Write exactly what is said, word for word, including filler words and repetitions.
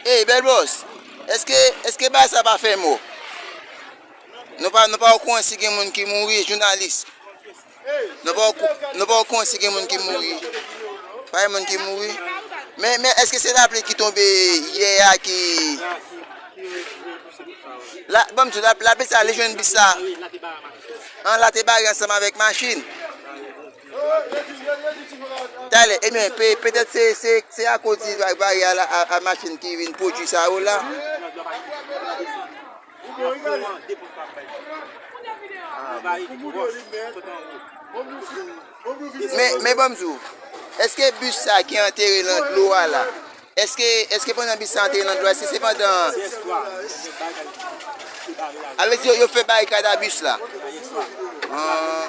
Ey, Bèl Bòs, èske, èske bagay sa pa fè mò? Nou pa, nou pa okouran si gen moun ki mouri, jounalis. Nou pa okou-, nou pa okouran si gen moun ki mouri. Pa gen moun ki mouri. Men, men èske se lapli ki tonbe yè a ki... La, ban m di w, la, lapli sa, li jwenn bis sa. An, la te bare ansanm avèk machin. Talè, ebyen, pe-, petèt se, se, se akoz li va-, bare a, a, a machin ki vin pwodui sa yo la. Men, men ban m di w, èske bis sa ki antere nan dlo a la, èske, èske pandan bis sa antere nan dlo a, èske se pandan... A vle di yo, yo fè barikad a bis la. Ah.